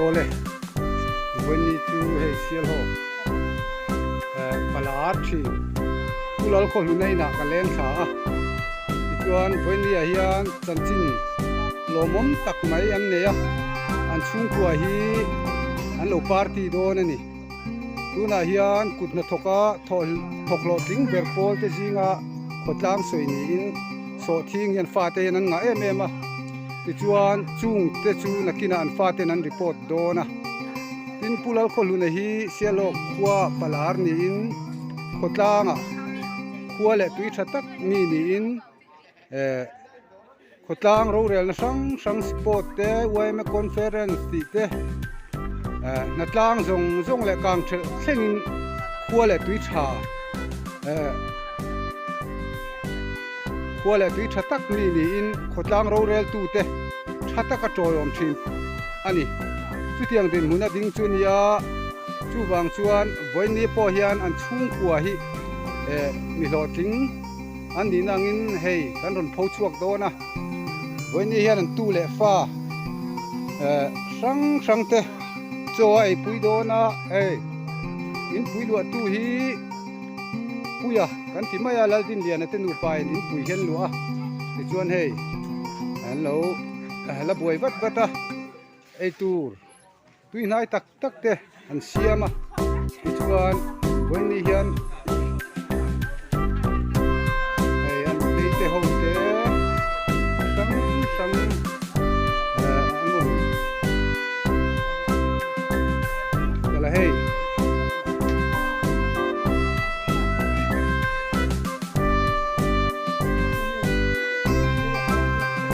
Awle, vawiin chu hei Sialhawk pala thin Pu Lalkhawhluna inah ka leng thla a, tichuan vawiin ah hian chanchin lawmawm tak mai an nei a, an chhungkua hi an lo party dawn a ni. Tunah hian kut hnathawka thawk hlawhtling ber pawl te zinga khawtlang sawi niin sawhthing hian fate hian an ngah em em a, tichuan chung te chu nakinah an faten an report dawn a. Tin Pu Lalkhawhluna hi Sialawk khua palar niin khawtlangah khua leh tui tha tak mi niin eh Khawtlang rorelna hrang hrang sport te yma conference tih te eh hnatlang zawng zawng leh kang thelh thlengin khua leh tui tha eh khua leh tui tha tak mi niin khawtlang rorel tu te tha taka tawiawm thin a ni. Chutiang dinhmun a ding chu nia chuvang chuan vawiin pawh hian an chhungkua hi eh mi hlawhtling. An nihna angin hei kan rawn pho chhuak dawn a, vawiin hian an tu leh fa eh hrang hrang te chaw a eipui dawn a, hei inpui luah tu hi Puia kan ti mai a, Laldinliana te nupa in inpui hian luah a, tichuan hei an lo la buai vat vat a, eitur Tuihnai tak tak te an siam a, tichuan vawiin hian hei an phei te ho te hrang hrang eh an rawn kal a hei.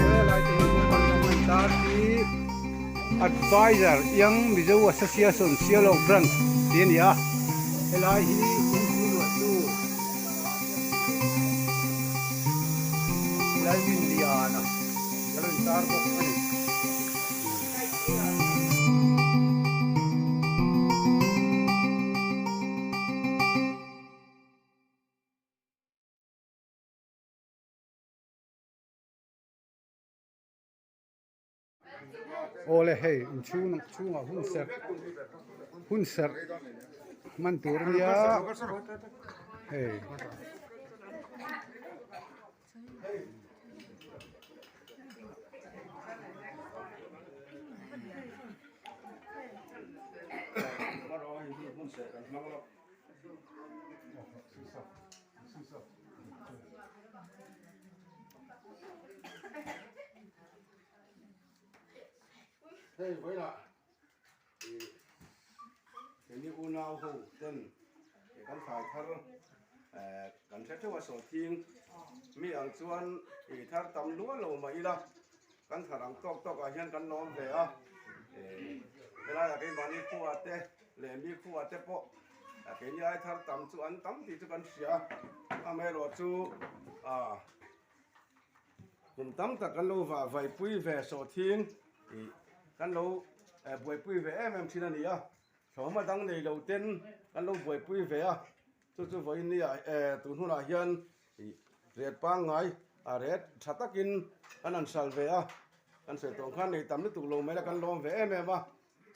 Helai te hi an tar hi. Adviser Young Mizo Association Sialawk Branch tih a ni a, helai hi inpui luahtu Lalrinliana ka lo intar bawk a ni. Awle hei inchhung chhungah hun serh hun serh hman tur a nia hei. Hei vawilah ih keini unau ho ten kan thlai thar eh kan hre theuh a sawhthing mi ang chuan ih thar tam lual lo mah ila kan thar ang tawk tawk ah hian kan lawm ve a eh helaiah keimahni khua te leh mi khua te pawh keini ai thar tam chu an tam tih chu kan hria a amaherawhchu ah. Kum tam tak kan lo vah vaipui ve sawhthing ih kan lo buaipui ve em em thin a ni a, thlawhhma dang nei lo ten kan lo buaipui ve a, chu chu vawiin ni ah tun hunah hian ih ret pangngai a ret tha takin kan han hral ve a, kan sawi tawh ang khan nei tam lutuk lo mai la kan lawm ve em em a,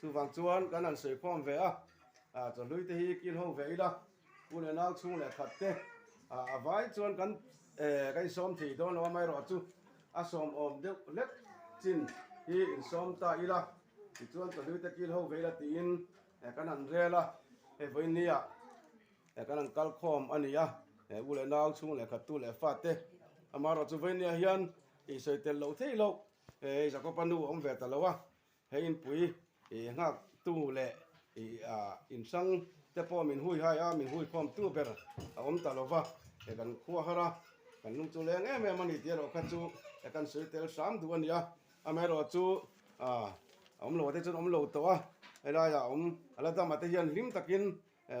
chuvang chuan kan han sawikhawm ve a, chawhlui te hi kil ho ve ila. Pu leh nau chhung leh khat te a vai chuan kan ka insawm thei dawn lo a, amaherawhchu a sawm awm deuh hlek chin hi insawm ta ila tichuan chawhlui te kil ho ve ila tiin kan han rel a, hei vawiin nia kan han kal khawm a ni a, u leh nau chhung leh khat tu leh fa te amaherawhchu vawiin nia hian insawi tel loh theih loh hei Jakoba nu a awm ve ta lo a. He inpui ih nghak tu leh ih ah inhrang te pawh min hui hai a, min hui khawm tu ber a awm ta lo va, he kan khua har a, kan lung chu leng em em a ni tih erawh kha chu he kan sawi tel hram duh a ni a, amaherawh chu ah a awm lo te chuan awm lo tawh a, helaiah awm a la dam ah te hian hlim takin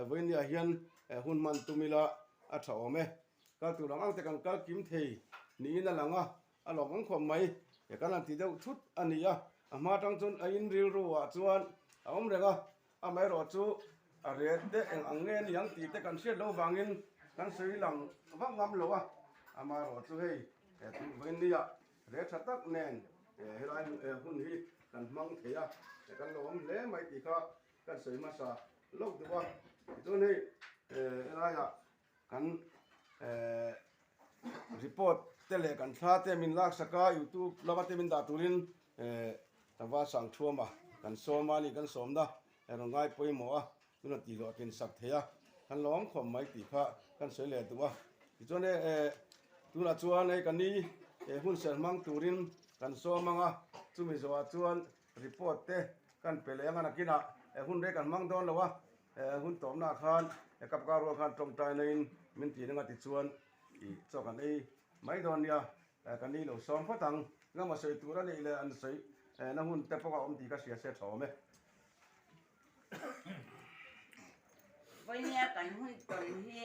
vawinia hian hun hman tum ila a tha awm e, kal tur ang ang te kan kal kim thei niin a lang a. A lawm awm khawp mai, he kan han ti deuh thut a ni a, a hma atang chuan a in rilru ah chuan a awm reng a, amaherawh chu a ret te eng ang nge ni ang tih te kan hriat loh vangin kan sawi lang vak ngam lo a, amaherawh chu hei he tih vawiin nia ret tha tak nen helai hun hi. kan hmang thei a, kan lo awm hle mai tih kha kan sawi hmasa lawk duh a. Tichuan hei helaiah kan report te leh kan thla te min laksak a, youtube lama te min dah turin Tlangval Sangthuama kan sawm a ni, kan sawmna rawn ngai pawimawh a. Min rawn tih hlawh tlin sak thei a, kan lawm khawp mai tih kha kan sawi leh duh a. Tichuan hei eh tunah chuan hei kan ni eh hun serh hmang turin kan sawm ang a, chumi zawhah chuan report te kan pe leh ang a, nakinah eh hun rei kan hmang dawn lo a, eh hun tawpnaah khan eh kapkar rual khan tawngtai naiin min tih reng a tichuan ih chaw kan ei mai dawn nia, eh kan ni lo sawm phawt ang, engemaw sawi tur a nih leh an sawi eh na hun te pawh a awm tih ka hria se tha awm e. Vawinia kan hun tawn hi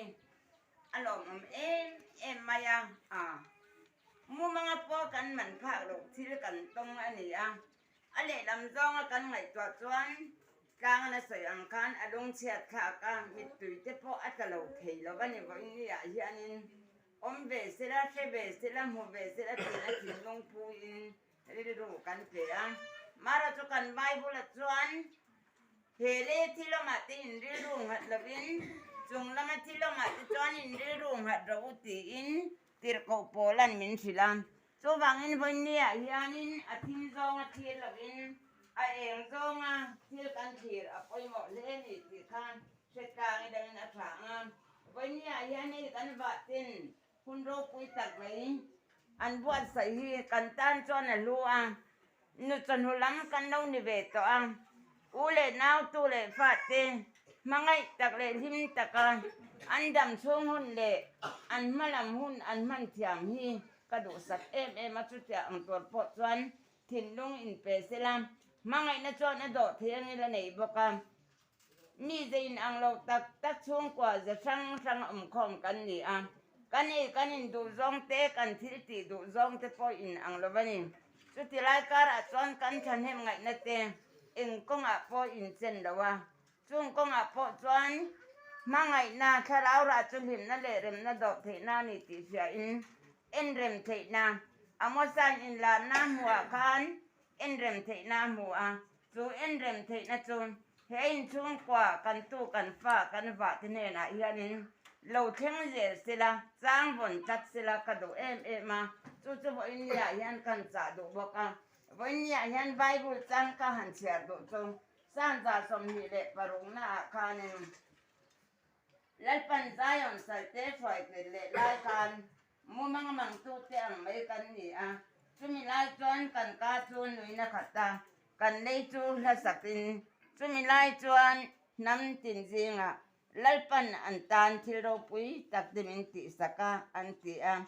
a lawmawm em em mai a, a mumanga pawh kan man phak loh thil kan tawng a ni a, a lehlam zawnga kan ngaihtuah chuan tlang a sawi ang khan a lungchhiat thlak a, mittui te pawh a tla lo thei lo a ni vawinia hianin awm ve sela, hre ve sela, hmu ve sela tiin a thinlung phuin Rilru kan pe a. Mara chu kan Bible-ah chuan he lei thil awmah te in rilru nghat lovin chung lama thil awmah te chuan in rilru nghat rawh u tiin tirhkoh Paula'n min hrilh a. Chuvangin vawinia hianin a thim zawnga thlir lovin a eng zawnga thil kan thlir a pawimawh hle a ni tih kha hre tlang i dangin a tha ang a. Vawinia hian hei kan vah ten Hun ropui tak mai an buatsaih hi kan tan chuan a hlu a, nu chawhnu lam kan lo ni ve tawh a, u leh nau tu leh fate hmangaih tak leh hlim taka an dam chhung hun leh an hma lam hun an hman thiam hi ka duhsak em em a, chutiang ang tur pawh chuan thinlung inpe sela hmangaihna chuan a dawh thei angin a nei bawk a. Mi ze inang lo tak tak chhungkua ze hrang hrang awmkhawm kan ni a, kan ei kan in duh zawng te, kan thil tih duh zawng te pawh inang lo a ni. Chuti lai karah chuan kan thahnem ngaihna te eng kawngah pawh inchen lo a, chung kawngah pawh chuan hmangaihna thlarau rah chu hlimna leh remna dawh theihna a ni tih hriain enrem theihna Amosa'n inlarna hmuhah khan enrem theihna a hmu a, chu enrem theihna chu he inchhungkua kan tu kan fa kan vah te hnenah hianin lo thleng zel sela, chang vawn tlat sela ka duh em em a, chu chu vawiinniah hian kan chah duh bawk a, vawiinniah hian Bible chang ka han chhiar duh chu Sanza 26 naah khanin Lalpan Zion salte hruai leh lai khan Mumang mangtute ang mai kan ni a, chumi lai chuan kan ka chu nuina khat a, kan lei chu hla sakin, chumi lai chuan hnam tin zingah Lalpan an tan thil ropui tak te min tihsak a, an ti a.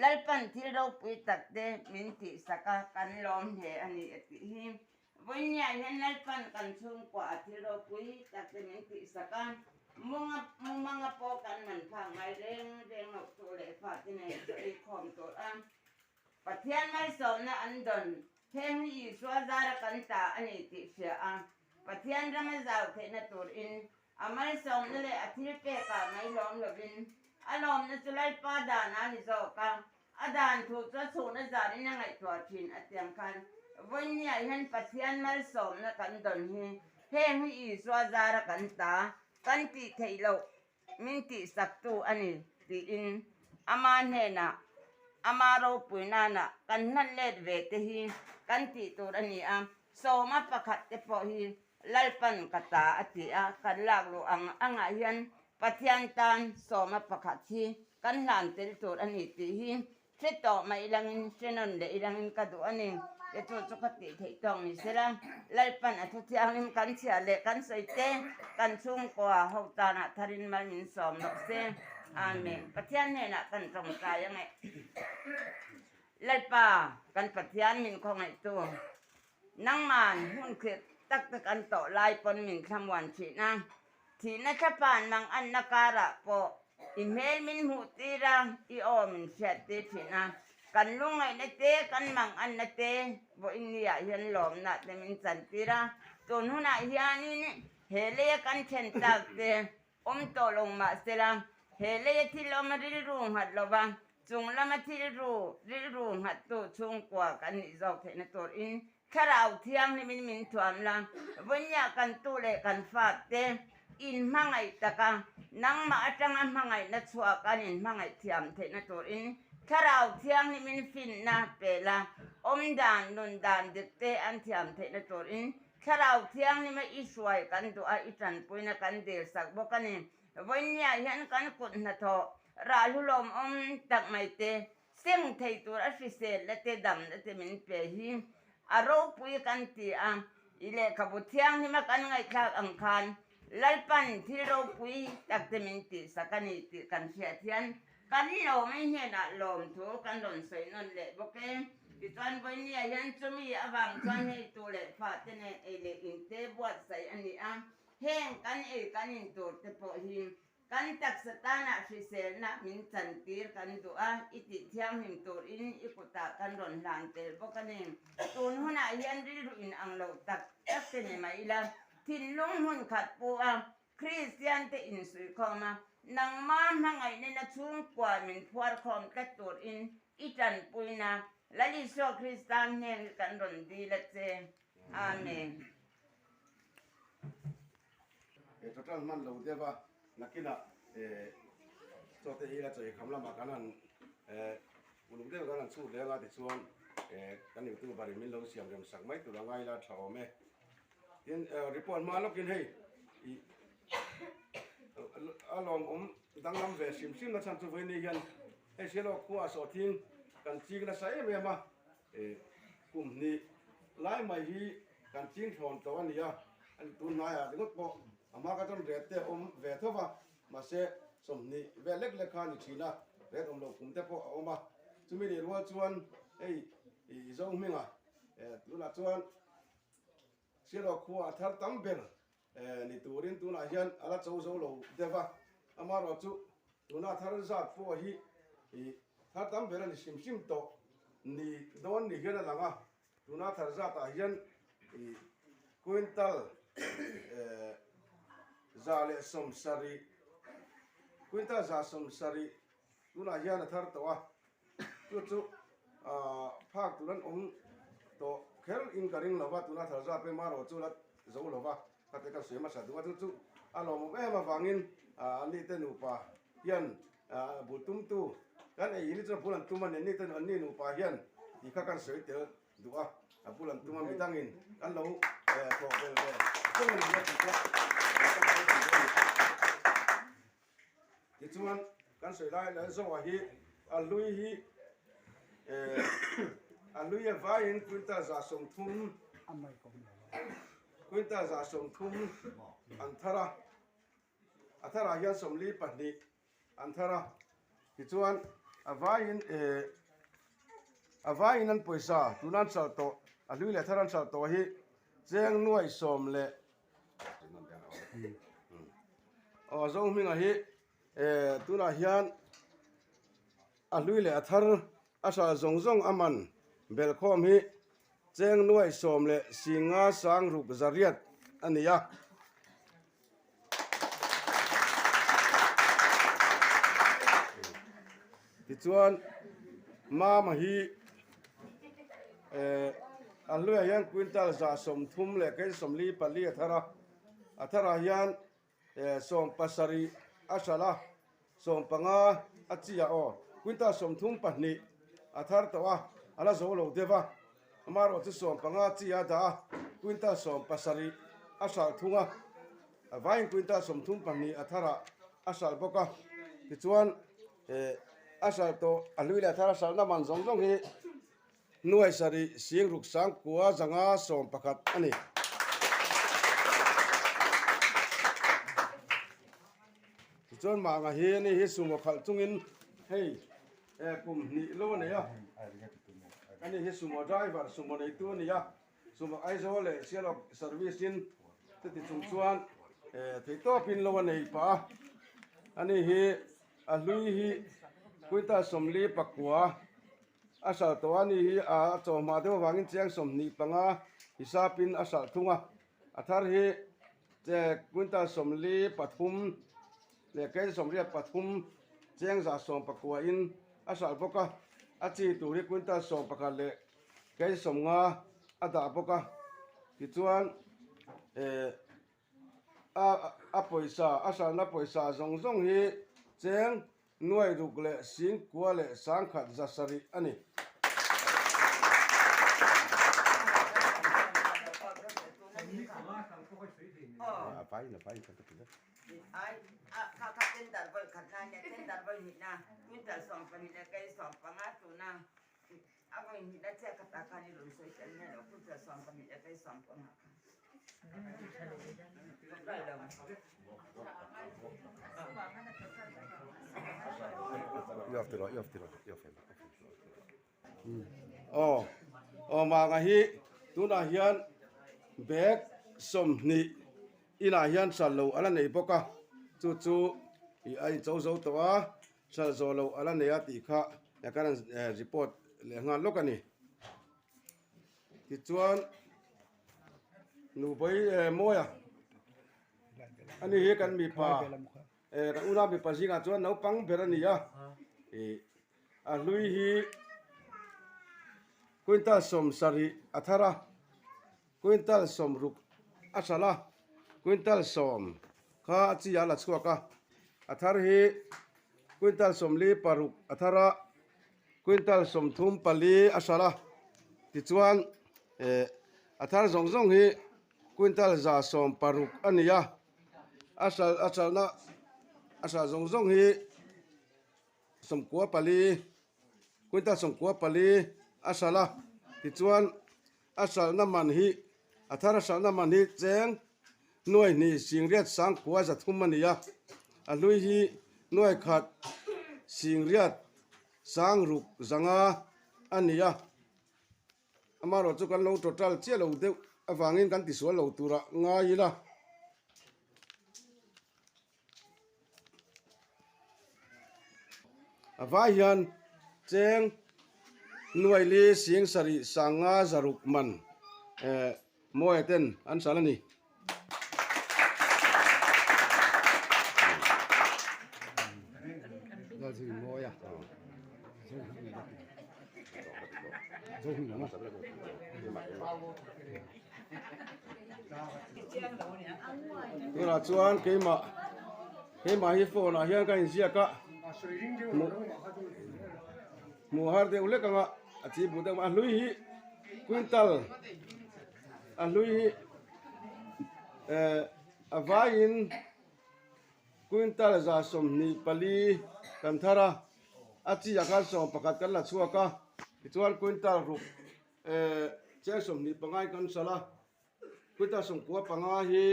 Lalpan thil ropui tak te min tihsak a, kan lawm hle a ni a tih hi. Vawinia hian Lalpan kan chhungkua a thil ropui tak te min tihsak a, munga mumanga pawh kan man phak ngai reng reng loh tur leh fate nen chaw ei khawm tur a Pathian malsawmna an dawn heng hi Isua zara kan ta a ni tih hria a, Pathian rama zau theihna turin a malsawmna leh a thil pekah mai lawm lovin a lawmna chu Lalpa dan a ni zawk a, A dan thu chu a chhukna zanin a ngaihtuah thin a tiang khan vawinia hian Pathian malsawmna kan dawn hi heng hi Isua zara kan ta kan tih theih loh min tihsaktu a ni tiin ama hnenah ama ropui nana kan hlan let ve te hi kan tih tur a ni a, sawma pakhat te pawh hi Lalpan ka ta a ti a, kan lak luh ang angah hian Pathian tan sawma pakhat hi kan hlan tel tur a ni tih hi hre tawh mai ilangin hre nawn leh ilangin ka duh a ni. Te chu chu ka tih theih tawk ni sela, Lalpan a thu thianghlim kan chhiah leh kan sawi te kan chhungkua ho tanah tharin mal min sawm rawh se. Amen. Pathian hnenah kan tawngtai ang e. Lalpa kan Pathian min khawngaihtu. Nangman hun khirh tak tak an tawh lai pawn min thlamuan thin a, thihna thlapan mang anna karah pawh i hmel min hmuh tir a, i aw min hriat tir thin a. Kan lungngaihna te, kan mang anna te vawiinniah hian lawmna te min chan tir a, tun hunah hianin he leia kan then tak te Awm tawh lo mahsela, he leia thil awm rilru nghat lova chung lama thil ru rilru nghattu chhungkua kan nih zawk theihna turin Thlarau Thianghlimin min thuam la, vawinia kan tu leh kan fate inhmangaih taka nangmah atanga hmangaihna chhuak an inhmangaih thiam theihna turin Thlarau Thianghlimin finna pe la, awmdan, nundan dikte an thiam theihna turin Thlarau Thianghlima i hruai kan duh a, i tanpuina kan dilsak bawk a ni. Vawinia hian kan kut hnathawh rah hlulawmawm tak mai te Seng thei tur a hrisel la te dam la te min pe hi a ropui kan ti a, i lehkhabu thianghlima kan ngaihthlak ang khan Lalpan thil ropui tak te min tihsak a ni tih kan hriat hian kan lawm in hnenah lawmthu kan rawn sawi nawn leh bawk e. Tichuan Vawinia hian chumi avang chuan hei tu leh fa te nen ei leh in te buatsaih a ni a, heng kan ei kan in tur te pawh hi Kan taksa tanah hriselna min chantir kan duh a, i tih thianghlim turin i kutah kan rawn hlan tel bawk a ni. Tun hunah hian rilru in ang lo tak tak te ni mai ila, thinlung hmun khat pu a, Kristian te insuikhawm a, nangma hmangaihna chhungkua min phuarkhawm tlat turin i tanpuina Lal Isua Krista hnen hi kan rawn dil a che. Amen. He total hman lo deuh a, nakinah chaw te hi la chawi kham lamah kan han uluk deuh kan han chhut leng a tichuan kan youtuber in min lo siam rem sak mai tur a ngai la tha awm e. Tin report hma lawkin hei ih a lawmawm danglam ve hrim hrim na chhan chu vawiin ni hian hei Sialawk khua a sawhthing kan ching nasa em em a. Kum hnih lai mai hi kan ching thlawn tawh a ni a, tun hnaiah ringawt pawh a hma kha chuan ret te a awm ve tho va, mahse 20 vel lek lek kha a ni thin a, ret awm loh kum te pawh a awm a, chumi nih rual chuan hei i zo hminga tunah chuan Sialawk khua a thar tam ber ni turin tunah hian a la cho zo lo deuh a, amaherawhchu tuna thar zat pawh hi thar tam ber a ni hrim hrim tawh ni dawn ni hian a lang a, tuna thar zatah hian quintal 170, quintal 170 tunah hian a thar tawh a. Chu chu phak tur an awm tawh kher in ka ring lova, tuna Tharza pema erawh chu la zo lova, khate ka sawi hmasa duh a, chu chu a lawmawm em avangin anni te nupa hian bul tumtu kan ei hi chuan bul an tum a ni, anni te anni nupa hian tih kha kan sawi tel duh a, a bul an tum a, midangin kan lo thawh vel ve cheng a ni a tih kha kan sawi duh a ni. Tichuan kan sawi lai leh zawhah hi a hlui hi a hlui a vaiin quintal 130 quintal 130 an thar a, a tharah hian 42 an thar a, tichuan a vaiin a vaiin an pawisa tuna an hralh tawh a hlui leh thar an hralh tawh hi cheng nuai sawm leh Aw Zohminga hi eh tunah hian a hlui leh a thar a hral zawng zawng a man belkhawm hi cheng nuai sawm leh singa sang ruk zariat a ni a. Tichuan Mama hi eh a hluiah hian quintal 130 leh kei 44 a thar a, a tharah hian eh 70 a hralh a, 15 a chi ah aw quintal 32 a thar tawh a, a la zo lo deuh a, amaherawhchu 15 chi a dah a, quintal 70 a hralh thung a. A vaiin quintal 32 a tharah a hralh bawk a, tichuan eh a hralh tawh a hlui leh a thar a hralhna man zawng zawng hi nuai sarih sing ruk sang kua zanga 11 a ni. Tichuan manga hi ani hi sumo khalh chungin hei eh kum hnih lo a nei a, ani hi sumo driver sumo neitu a ni a. Chuvak Aizawl leh Sialawk service in chuti chung chuan theihtawpin lo a nei pah a, ani hi a hlui hi quintal 49 a hralh tawh a, ani hi a chawhma deuh avangin cheng 25 hisapin a hralh thung a, a thar hi quintal 43 leh kei 83 cheng 119 in a hralh bawk a, a chi tur hi quintal 11 leh kei 50. a dah bawk a, tichuan eh a a pawisa a hralhna pawisa zawng zawng hi cheng nuai ruk leh singkua leh sangkhat za sarih a ni. Aw aw manga hi tunah hian bag 20 inah hian hralh lo a la nei bawk a chu chu ih a incho zo tawh a hralh zawh loh a la nei a tih kha kan rawn report leh nghal lawk a ni. Tichuan Nubawi eh Mawia ani hi kan mipa eh kan unau mipa zingah chuan naupang ber a ni a ih a hlui hi quintal 70 a thar a quintal 60 a hralh a quintal 10 kha a chi a la chhuak a a thar hi quintal 46 a thar a. Quintal 34 a hralh a, tichuan eh a thar zawng zawng hi quintal 160 a ni a, a hralh a hralhna a hralh zawng zawng hi 94 quintal 94 a hralh a, tichuan a hralhna man hi a thar a hralhna man hi cheng nuai hnih singriat sangkua 300 a ni a, a hlui hi nuai khat singriat 600 a ni a, amaherawh chu kan lo total chiah lo deuh avangin kan tisual lo turah ngai ila. A vai hian cheng nuai li sing sarih sanga zaruk man eh Mawia ten an sal a ni. Tunah chuan keimah keimah hi phone ah hian ka inziak a hmuh hmuh har deuh lek anga a chi buh deuh a hlui hi quintal a hlui hi eh a vaiin quintal 24 kan thar a a chi ah khan 11 kan la chhuak a tichuan quintal ruk eh cheng 25 in kan hralh a quintal 95 hi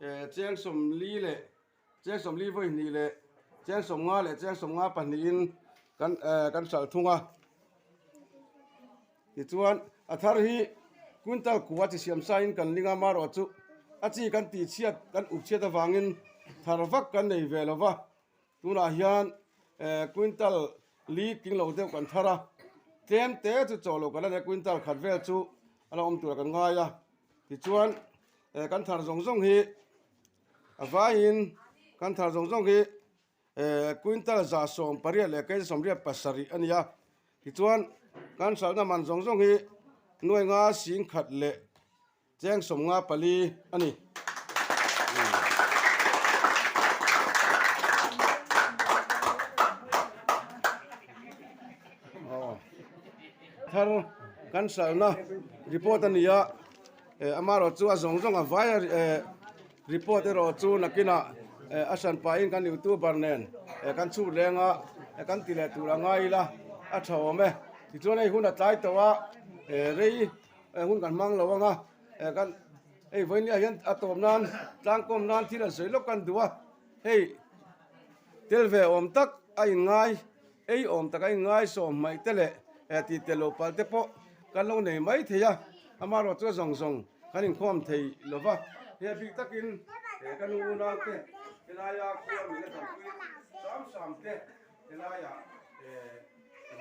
eh cheng 40 leh cheng 40 vawi hnih leh cheng 50 leh cheng 52 in kan eh kan hralh thung a tichuan a thar hi quintal kua chi siam sa in kan ling a marawh chu a chi kan tih chhiat kan up chhiat avangin thar vak kan nei ve lo va. Tunah hian quintal li tling lo deuh kan thar a, tlem te chu chaw lo kan la nei a, quintal khat vel chu a la awm tur kan ngai a. Tichuan kan thar zawng zawng hi a vaiin kan thar zawng zawng hi quintal 118 leh kei 87 a ni a. Tichuan kan hralhna man zawng zawng hi nuai nga 10,000 leh Cheng 54 a ni. Thar kan hralhna report a ni a, amaherawh chu a zawng zawng a vai a report erawh chu nakinah a hran pahin kan youtuber nen kan chhut leng a, kan ti leh tur a ngai ila a tha awm e. Tichuan hei hun a tlai tawh a, rei hun kan hmang lo ang a kan hei vawinia hian a tawp nan tlangkawm nan thil an sawi lawk kan duh a hei tel ve awm tak a inngai ei awm tak a inngai sawm hmaih te leh tih tel loh palh te pawh kan lo nei mai thei a amaherawh chu a zawng zawng kan inkhawm thei lo va hei a bik takin ka nu unau te helaia khua min la dampui sam sam te. Helaiah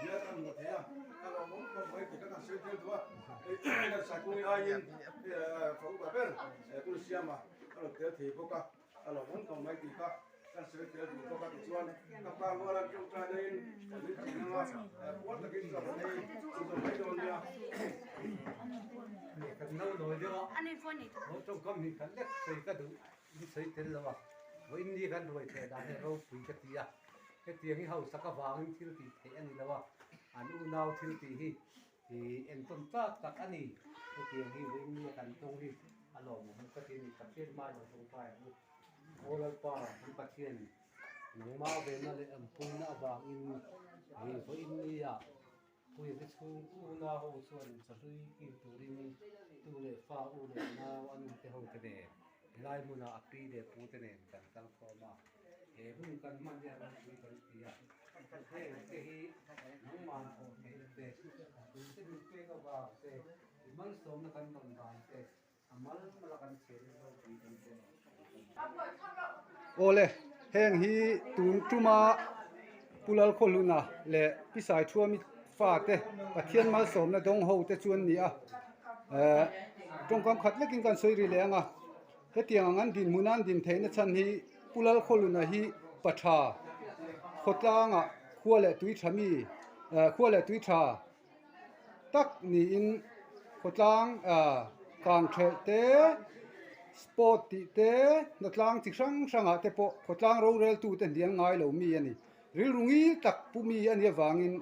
hian kan hmu thei a, ka lo awm khawp mai tih ka kan sawi tel duh a, hei kan Saikungi aiin fa upa ber hun siama ka lo tel thei bawk a, ka lo awm khawp mai tih kha kan sawi tel duh bawk a tichuan ka pa ruala tawngtai daiin min tih nanga puar takin ka rawn ei chu zawm mai dawn nia. Tawngkam hi kan lek sawi ka duh in sawi tel lo a, vawiin ni kan ruai theh dan hi ropui ka ti a, hetiang hi hausak avangin thil tih theih a ni lo a, an unau thil tih hi ih entawn tlak tak a ni, hetiang hi vawiin ni a kan tawng hi a lawmawm ka ti a ni, Pathian hmai lo tawngtai ang u, Aw Lalpa kan Pathian nangmah venna leh awmpuina avangin ih vawiin ni ah Puiate chhung una ho chuan chahlui kil turin tu leh fa u leh nau a nute ho te nen helai hmunah a pi leh pu te nen kan kal khawm a, he hun kan hman hian ropui kan ti a, heng te hi nangman thawh theihna te, tun te min pek avang te, i malsawmna kan rawn dan te, a mal mala kan chhiarin ropui kan ti a. Awle, heng hi tun tuma Pu Lalkhawhluna leh Pi Saithuami fate Pathian malsawmna dawng ho te chu an ni a, eh tawngkam khat lekin kan sawi ri leh ang a, hetiang ang an dinhmun a an din theihna chhan hi Pu Lalkhawhluna hi pa tha khawtlangah khua leh tui tha mi eh khua leh tui tha tak niin khawtlang ah kang thelh te sport tih te hnatlang chi hrang hrang ah te pawh khawtlang rorel tu te hnial ngai lo mi a ni rilru ngil tak pu mi a nih avangin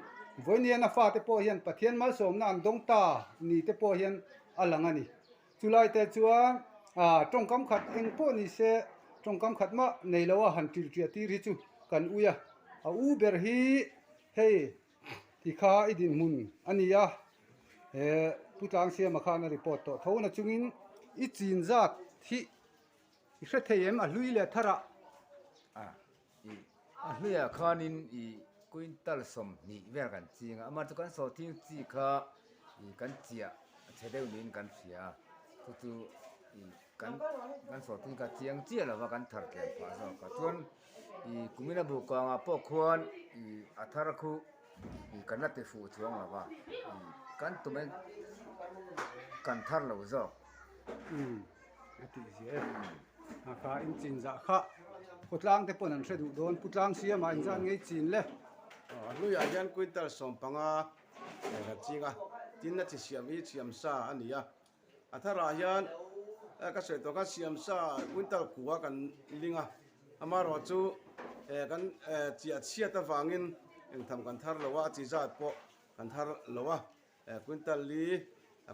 vawiin a fate pawh hian Pathian malsawmna an dawng ta ni te pawh hian a lang a ni chulai te chuan ah tawngkam khat eng pawh ni se tawngkam khat mah nei lo a han ṭilṭiah tir hi chu kan ui a a u ber hi hei. Ti kha i dinhmun a ni a, he Pu Tlangsiama khan a report tawh tho na chungin i chin zat hi i hre thei em a hlui leh thar ah? A, i a hluiah khanin i quintal 20 vel kan ching a, amah chu kan sawhthing chi kha i kan chiah a chhe deuh niin kan hria a, chu chu i kan kan sawhthing kha chiang chiah lova kan thar tlem phah zawk a, chuan Ih kumina buh kangah pawh khuan ih a thar khu ih kan la ti fuh chuang lo va ih kan tumin kan thar lo zawk. Umm a tih zia e a kha in chin zah kha khawtlang te pawn an hre duh dawn pu tlang siamah in zan ngei chin le. A hnuiah hian quintal 15 a ching a tin a chi siam hi siam sa a ni a. A tharah hian ka sawi tawh kha siamsa quintal kua kan ling a, amaherawh chu kan chiah chhiat avangin engtham kan thar lo a, a chi zat pawh kan thar lo a, quintal li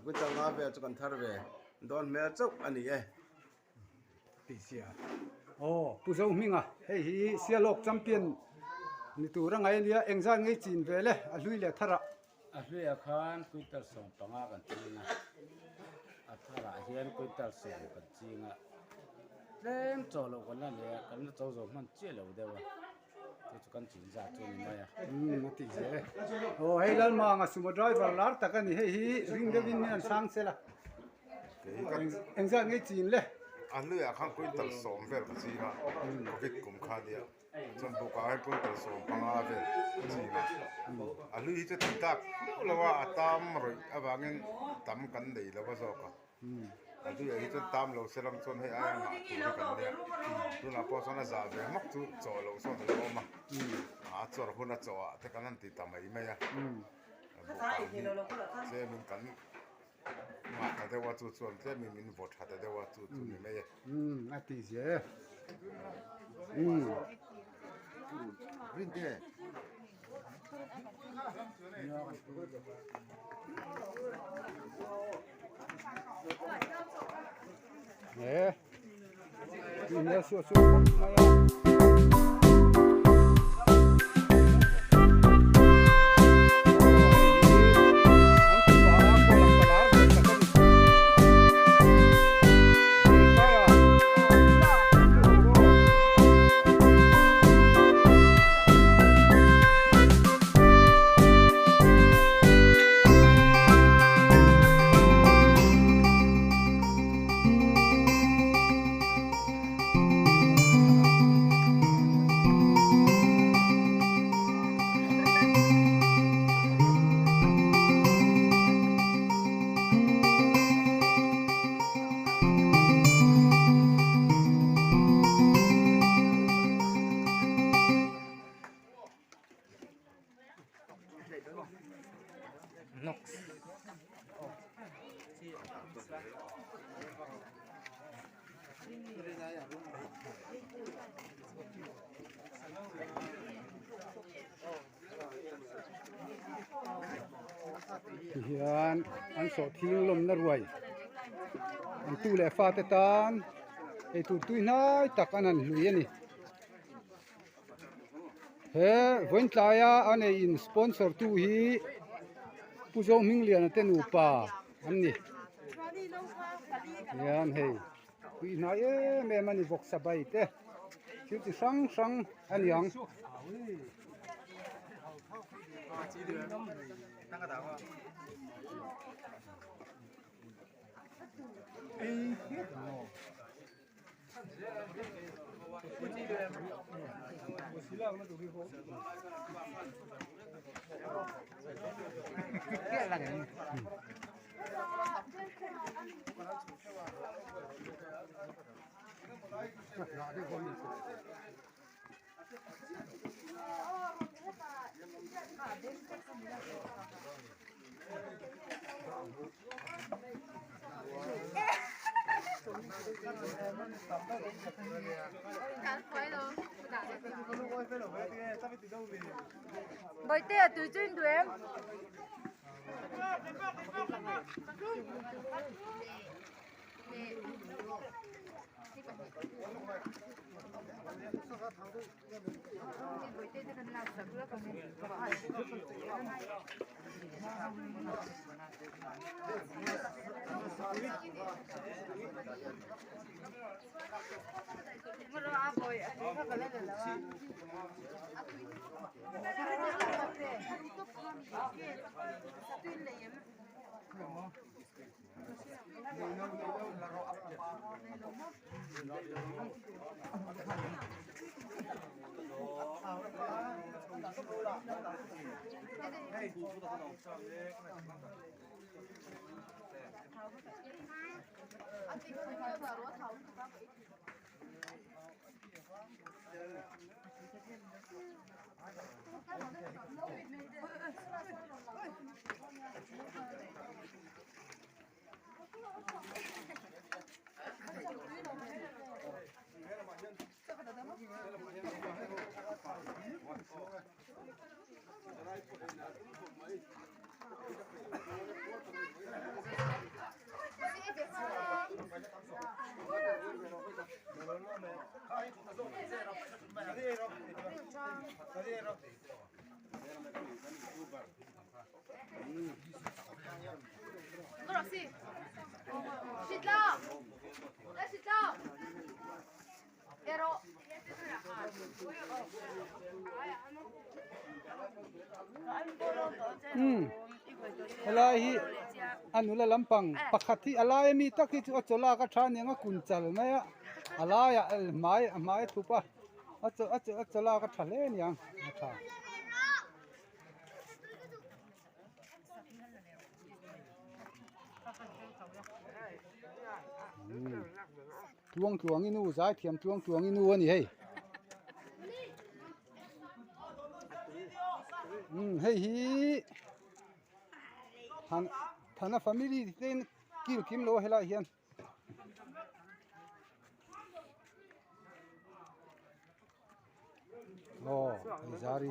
quintal nga vel chu kan thar ve dawn hmel chauh a ni e. Tih sia. Aw Pu Zohminga hei hi Sialawk champion ni tur a ngai a nia engzat ngei chin vel e a hlui leh tharah. A hluiah khan quintal 15 kan ching a, a tharah hian quintal 10 kan ching a, tlem chaw loh kan la nei a, kan la cho zo hman chiah lo deuh a, chu chu kan chin zat chu a ni mai a. Umm a tih zel e. Aw hei Lalmanga sumo driver lar tak a ni hei hi ring deuhin min an chhang sel a. Engzat ngei chin le? A hluiah khan quintal 10 vel ka ching a, covid kum kha nia. Chuan bawkah hian quintal 15 vel ka ching a. A hlui hi chu ti tak deuh lo a, a tam rawih avangin tam kan nei lo a zawk a. A hluiah hi chuan tam lo se lam chuan hei aia ngah tur hi kan nia. Tunah pawh chuan a zah ve hmak chu chaw loh sawn a lo awm a, a chawr hun a chaw ah te kan han ti ta mai mai a. Bawkah hi tlemin kan Ngah ta deuh a chu chuan tlemin min vaw tha ta deuh a chu chu ni mai e. Umm a tih zia e. Umm. E. Tih suah suah khawp mai a. Tihian an sawhthing lawmna ruai an tu leh fate tan eitur tui hnai tak an han hlui a ni. He vawiin tlaia a nei in sponsor tu hi Pu Zohmingliana te nupa an ni. Tihian hei tui hnai em em a ni vawksa bai te thil chi hrang hrang a ni ang. Bawihtea tui chu in duh em? Umm helai hi a nula lampang pakhat hi a lai ami tak hi chu a chaw lak a tha aniang a kun chal mai a a laiah hmai a hmai a thup a a chaw a chaw a chaw lak a tha hle aniang a tha. Tluang tluang i nu zaithiam tluang tluang i nu a ni hei umm hei hi than thana family te in kil kim lo a helaiah hian. Aw hei zari.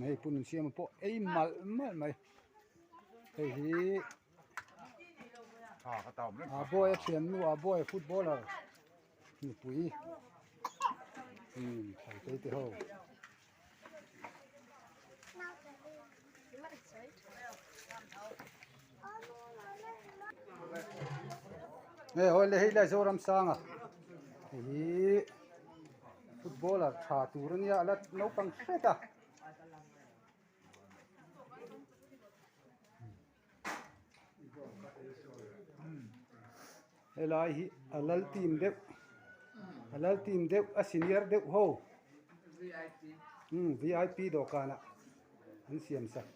Hei pun siam pawh ei malh malh mai hei hi a boy a thiannu a boy footballer mipui umm thlai te ho. Hei hawi le hei lai Zoramsanga hei hi footballer tha tur ania a la naupang hret a. Helai hi a lal team deuh a lal team deuh a senior deuh ho umm vip dawhkan ah an siam sak.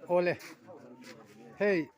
Awle hei.